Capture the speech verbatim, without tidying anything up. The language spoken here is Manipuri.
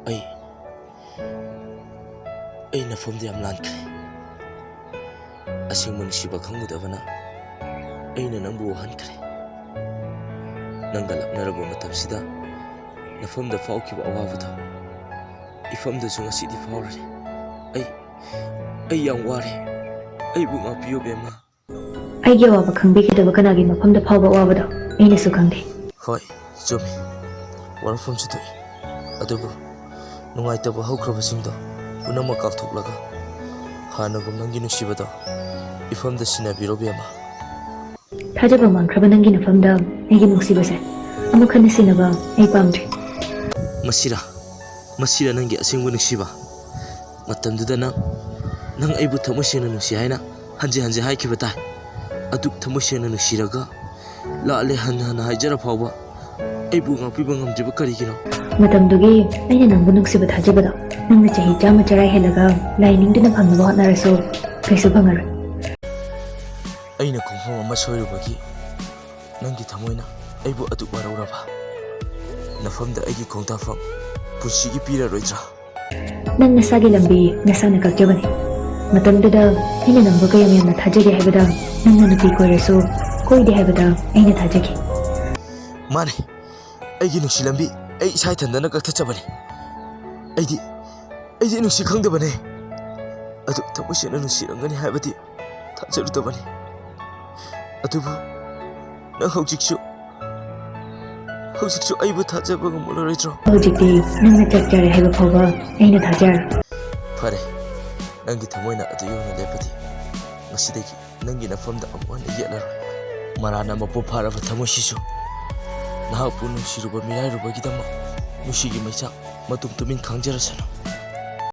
ꯑꯩ, ꯑꯩ ꯅꯐꯝꯗ ꯌꯥꯝ ꯂꯥꯟꯈ꯭ꯔꯦ꯫ ꯑꯁꯦꯡꯕ ꯅꯨꯡꯁꯤꯕ ꯈꯪꯂꯨꯗꯕꯅ ꯑꯩꯅ ꯅꯪꯕꯨ ꯋꯥꯍꯟꯈ꯭ꯔꯦ꯫ ꯅꯪꯒ ꯂꯥꯞꯅꯔꯕ ꯃꯇꯝꯁꯤꯗ ꯅꯐꯝꯗ ꯐꯥꯎꯈꯤꯕ ꯑꯋꯥꯕꯗꯣ ꯏꯐꯝꯗꯁꯨ ꯉꯁꯤꯗꯤ ꯐꯥꯎꯔꯔꯦ꯫ ꯑꯩ, ꯑꯩ ꯌꯥꯝ ꯋꯥꯔꯦ꯫ ꯑꯩꯕꯨ ꯉꯥꯛꯄꯤꯌꯨ, ꯕꯦꯝꯃ꯫ ꯑꯩꯒꯤ ꯑꯋꯥꯕ ꯈꯪꯕꯤꯒꯗꯕ ꯀꯅꯥꯒꯤ ꯃꯐꯝꯗ ꯐꯥꯎꯕ ꯑꯋꯥꯕꯗꯣ ꯑꯩꯅꯁꯨ ꯈꯪꯗꯦ꯫ ꯍꯣꯏ, ꯆꯨꯝꯃꯤ꯫ ꯋꯥꯔꯛꯐꯝꯁꯨ ꯊꯣꯛꯏ꯫ ꯑꯗꯨꯕꯨ ꯅꯨꯡꯉꯥꯏꯇꯕ ꯍꯧꯈ꯭ꯔꯕꯁꯤꯡꯗꯣ ꯄꯨꯝꯅꯃꯛ ꯀꯥꯎꯊꯣꯛꯂꯒ ꯍꯥꯟꯅꯒꯨꯝ ꯅꯪꯒꯤ ꯅꯨꯡꯁꯤꯕꯗꯣ ꯏꯐꯝꯗ ꯁꯤꯟꯅꯕꯤꯔꯣ, ꯕꯦꯝꯃ꯫ ꯊꯥꯖꯕ ꯃꯥꯡꯈ꯭ꯔꯕ ꯅꯪꯒꯤ ꯅꯐꯝꯗ ꯑꯩꯒꯤ ꯅꯨꯡꯁꯤꯕꯁꯦ ꯑꯃꯨꯛ ꯍꯟꯅ ꯁꯤꯟꯅꯕ ꯑꯩ ꯄꯥꯝꯗ꯭ꯔꯦ꯫ ꯃꯁꯤꯔꯥ, ꯃꯁꯤꯔꯥ ꯅꯪꯒꯤ ꯑꯁꯦꯡꯕ ꯅꯨꯡꯁꯤꯕ? ꯃꯇꯝꯗꯨꯗ ꯅꯪ, ꯅꯪ ꯑꯩꯕꯨ ꯊꯃꯣꯏ ꯁꯦꯡꯅ ꯅꯨꯡꯁꯤ ꯍꯥꯏꯅ ꯍꯟꯖꯤꯟ ꯍꯟꯖꯤꯟ ꯍꯥꯏꯈꯤꯕ ꯇꯥꯏ꯫ ꯑꯗꯨꯛ ꯊꯃꯣꯏ ꯁꯦꯡꯅ ꯅꯨꯡꯁꯤꯔꯒ ꯂꯥꯜꯂꯦ ꯍꯟꯅ ꯍꯟꯅ ꯍꯥꯏꯖꯔ ꯐꯥꯎꯕ ꯑꯩꯕꯨ ꯉꯥꯛꯄꯤꯕ ꯉꯝꯗ꯭ꯔꯤꯕ ꯀꯔꯤꯒꯤꯅꯣ? ꯃꯇꯝꯗꯨꯒꯤ ꯑꯩꯅ ꯅꯪꯕꯨ ꯅꯨꯡꯁꯤꯕ ꯊꯥꯖꯕꯗꯣ ꯅꯪꯅ ꯆꯍꯤ ꯆꯥꯝꯃ ꯆꯔꯥ ꯍꯦꯜꯂꯒ ꯂꯥꯏ ꯅꯤꯡꯗꯨꯅ ꯐꯪꯅꯕ ꯍꯣꯠꯅꯔꯁꯨ ꯀꯩꯁꯨ ꯐꯪꯉꯔꯣꯏ꯫ ꯑꯩꯅ ꯈꯣꯡꯐꯝ ꯑꯃ ꯁꯣꯏꯔꯨꯕꯒꯤ ꯅꯪꯒꯤ ꯊꯃꯣꯏꯅ ꯑꯩꯕꯨ ꯑꯗꯨꯛ ꯋꯥꯔꯧꯔꯕ? ꯅꯐꯝꯗ ꯑꯩꯒꯤ ꯈꯣꯡꯊꯥꯐꯝ ꯄꯨꯟꯁꯤꯒꯤ ꯄꯤꯔꯔꯣꯏꯗ꯭ꯔꯥ? ꯅꯪ ꯅꯁꯥꯒꯤ ꯂꯝꯕꯤ ꯅꯁꯥꯅ ꯀꯛꯆꯕꯅꯤ꯫ ꯃꯇꯝꯗꯨꯗ ꯑꯩꯅ ꯅꯪꯕꯨ ꯀꯌꯥꯝ ꯌꯥꯝꯅ ꯊꯥꯖꯒꯦ ꯍꯥꯏꯕꯗ ꯅꯪꯅ ꯅꯨꯄꯤ ꯀꯣꯏꯔꯁꯨ ꯀꯣꯏꯗꯦ ꯍꯥꯏꯕꯗ ꯑꯩꯅ ꯊꯥꯖꯈꯤ꯫ ꯃꯥꯅꯤ, ꯑꯩꯒꯤ ꯅꯨꯡꯁꯤ ꯂꯝꯕꯤ ꯑꯩ ꯏꯁꯥ ꯏꯊꯟꯗꯅ ꯀꯛꯊꯠꯆꯕꯅꯤ꯫ ꯑꯩꯗꯤ, ꯑꯩꯗꯤ ꯅꯨꯡꯁꯤ ꯈꯪꯗꯕꯅꯦ꯫ ꯑꯗꯨ ꯊꯃꯣꯏ ꯁꯦꯡꯅ ꯅꯨꯡꯁꯤꯔꯝꯒꯅꯤ ꯍꯥꯏꯕꯗꯤ ꯊꯥꯖꯔꯨꯗꯕꯅꯤ꯫ ꯑꯗꯨꯕꯨ ꯅꯪ ꯍꯧꯖꯤꯛꯁꯨ, ꯍꯧꯖꯤꯛꯁꯨ ꯑꯩꯕꯨ ꯊꯥꯖꯕ ꯉꯝꯂꯔꯣꯏꯗ꯭ꯔꯣ? ꯍꯧꯖꯤꯛꯇꯤ ꯅꯪꯅ ꯆꯠꯆꯔꯦ ꯍꯥꯏꯕ ꯐꯥꯎꯕ ꯑꯩꯅ ꯊꯥꯖꯔꯦ꯫ ꯐꯔꯦ, ꯅꯪꯒꯤ ꯊꯃꯣꯏꯅ ꯑꯗꯨ ꯌꯧꯅ ꯂꯦꯞꯄꯗꯤ ꯉꯁꯤꯗꯒꯤ ꯅꯪꯒꯤ ꯅꯐꯝꯗ ꯑꯃꯨꯛ ꯍꯟꯅ ꯌꯦꯠꯂꯔꯣꯏ꯫ ꯃꯔꯥꯅ ꯃꯄꯨ ꯐꯥꯔꯕ ꯊꯃꯣꯏꯁꯤꯁꯨ ꯅꯍꯥꯛꯄꯨ ꯅꯨꯡꯁꯤꯔꯨꯕ ꯃꯤꯔꯥꯏꯔꯨꯕꯒꯤꯗꯃꯛ ꯅꯨꯡꯁꯤꯒꯤ ꯃꯩꯆꯥꯛ ꯃꯇꯨꯝ ꯇꯨꯃꯤꯟ ꯈꯥꯡꯖꯔꯁꯅꯨ꯫